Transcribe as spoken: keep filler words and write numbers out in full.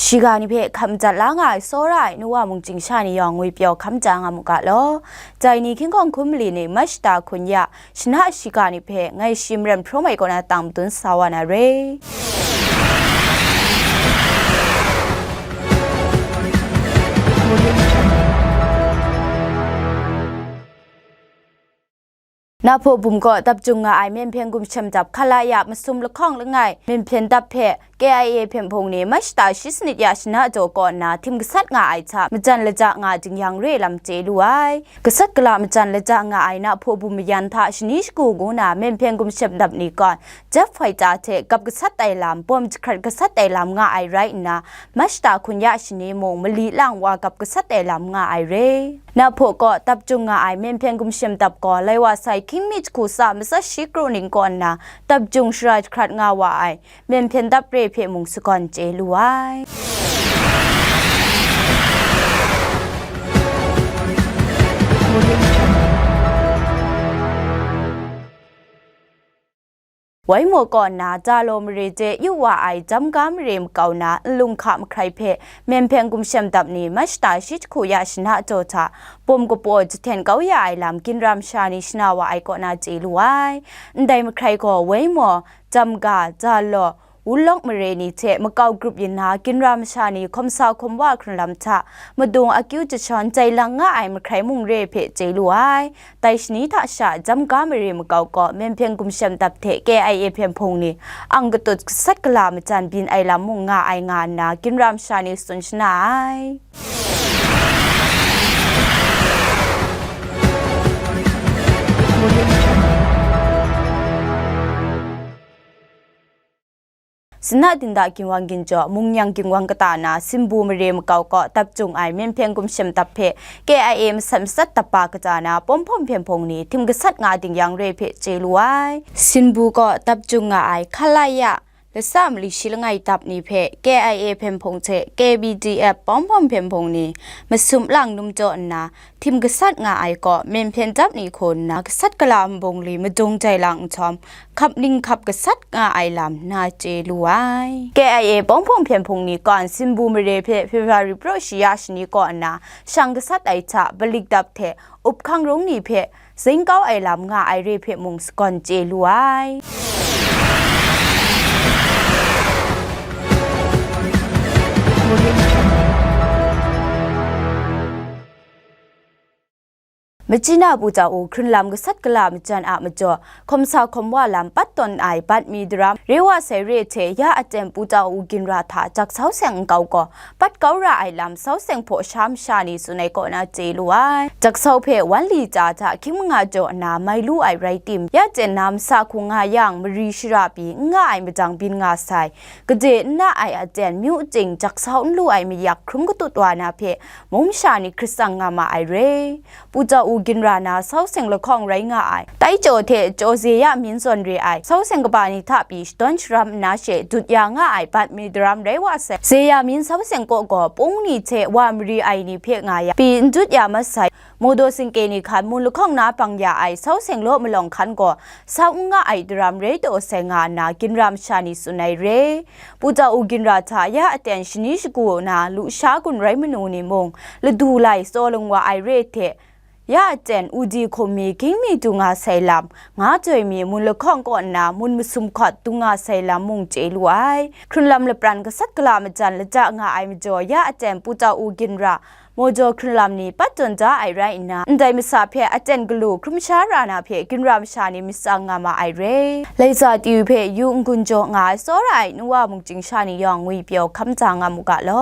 Shiga ni hpe hkam jat la nga ai tsawra ai nu wa mungchying sha ni yawng ngwi pyaw hkam ja nga mu ga law. Dai ni hkying hkawng hkum mali ni Machta hkun ya shana shiga ni hpe ngai shi maren hprawm ai kaw na tang madun sa wa na re. Nahpaw bum kaw dap jung nga ai Myen Hpyen Gumshem Dap Khalaya masum lahkawng langai Myen Hpyen Dap hpe K I A hpyen hpung ni Machta shi sanit ya shana jaw kaw nna htim gasat nga ai hta majan laja nga dingyang re lam chye lu ai. Gasat gala majan laja nga ai Nahpaw bum mayan hta shani shagu ngu na Myen Hpyen Gumshem Dap ni kaw jep hpoi ta hte gap gasat ai lam, bawm jahkrat gasat ai lam nga ai rai nna, Machta hkun ya shani mung mali lang wa gap gasat ai lam nga ai re. Nahpaw kaw dap jung nga ai Myen Hpyen Gumshem Dap gaw lai wa sai hkying mi jahku tsa matsat shi kru ning kaw nna dap jung shara jahkrat nga wa ai Myen Hpyen Dap re hpe mung sagawn chye lu ai. Waimaw kaw nna Dalaw mare hte yu wa ai Jamga mare makau na nlung hka mahkrai hpe Myen Hpyen Gumshem Dap ni Machta shi jahku ya shana jaw hta bawm kapaw jahten kau ya ai lam ginra masha ni shana wa ai kaw na chye lu ai. Ndai mahkrai gaw Waimaw, Jamga, Dalaw, Wulawk mare ni hte makau grup yin na ginra masha ni hkawm sa hkawm wa hkrun lam hta madung akyu jashawn jai lang nga ai mahkrai mung re hpe chye lu ai. Dai shani hta sha Jamga mare makau kaw Myen Hpyen Gumshem Dap hte K I A hpyen hpung ni ang katut gasat gala majan byin ai lam mung nga ai nga nna ginra masha ni tsun shana ai. Sinna Dinda Ginwang Ginjaw, Mungnyang Ginwang kata na Sinbu mare makau kaw dap jung ai Myen Hpyen Gumshem Dap hpe K I A masat matsat dap ba kata na Pawm Hpawm hpyen hpung ni htim gasat nga dingyang re hpe chye lu ai. Sinbu kaw dap jung nga ai Khalaya lasa mali shi langai dap ni hpe K I A hpyen hpung hte K B D F Pawm Hpawm hpyen hpung ni masum lang num jaw nna, htim gasat nga ai kaw Myen Hpyen Dap ni hku nna gasat gala nbung li madung jai lang nhtawm, hkap ning hkap gasat nga ai lam na chye lu ai. K I A Pawm Hpawm hpyen hpung ni kaw Sinbu mare hpe February praw shi ya shani kaw nna shang gasat ai hta Balik Dap hte Up Hkang Rung ni hpe zing kau ai lam nga ai re hpe mung sagawn chye lu ai. Machina Pu Tau Hkrunlam gasat gala majan a majaw, hkawm sa hkawm wa lam pat tawn ai bat mi daram, re wa sai re hte ya aten Pu Tau Ginra hta jaksau seng nkau gaw, pat kau ra ai lam sau seng hpaw sha masha ni tsun ai kaw na chye lu ai. Jaksau hpe wan li chya hta hkying manga jaw nna mai lu ai rai tim, ya aten na masa hku nga yang, mari shara pyi n nga ai madang byin nga sai. Gade n na ai aten myu ting jaksau n lu ai mayak hkrum katut wa na hpe, mung masha ni hkrit tsang nga ma ai re. Pu Tau Ginra na sau seng lahkawng rai nga ai, tai chyaw hte chyaw Zeya myin zawn re ai, sau seng kaba ni hta pyi shadawn sharam nna she dut ya nga ai bat mi daram rai wa sai. Zeya myin sau seng kaw gaw pung ni hte wa mari ai ni hpe nga ya, pyi n dut ya masai. Mawdaw singke ni hkan mun lahkawng na bang ya ai sau seng law malawng hkan gaw, sau n nga ai daram rai taw sai nga nna ginra masha ni tsun ai re. Pu Tau Ginra hta ya aten shani shagu na lusha gun rai manu ni mung, ladu lai tsaw lung wa ai re hte, ya aten udi hkum mi, ging mi du nga sai lam, nga joi mi, mun lahkawng kaw nna mun masum hkawt du nga sai lam mung chye lu ai. Hkrunlam lapran gasat gala majan lata nga ai majaw, ya aten Pu Tau Ginra, Mawdaw hkrunlam ni pat tawn da ai rai nna, ndai masa hpe aten galu hkrum sha ra na hpe ginra masha ni myit tsang nga ma ai re. Laisa T V hpe yu n-gun jaw nga ai tsawra ai nu wa mungchying sha ni yawng ngwi pyaw hkam ja nga mu ga law.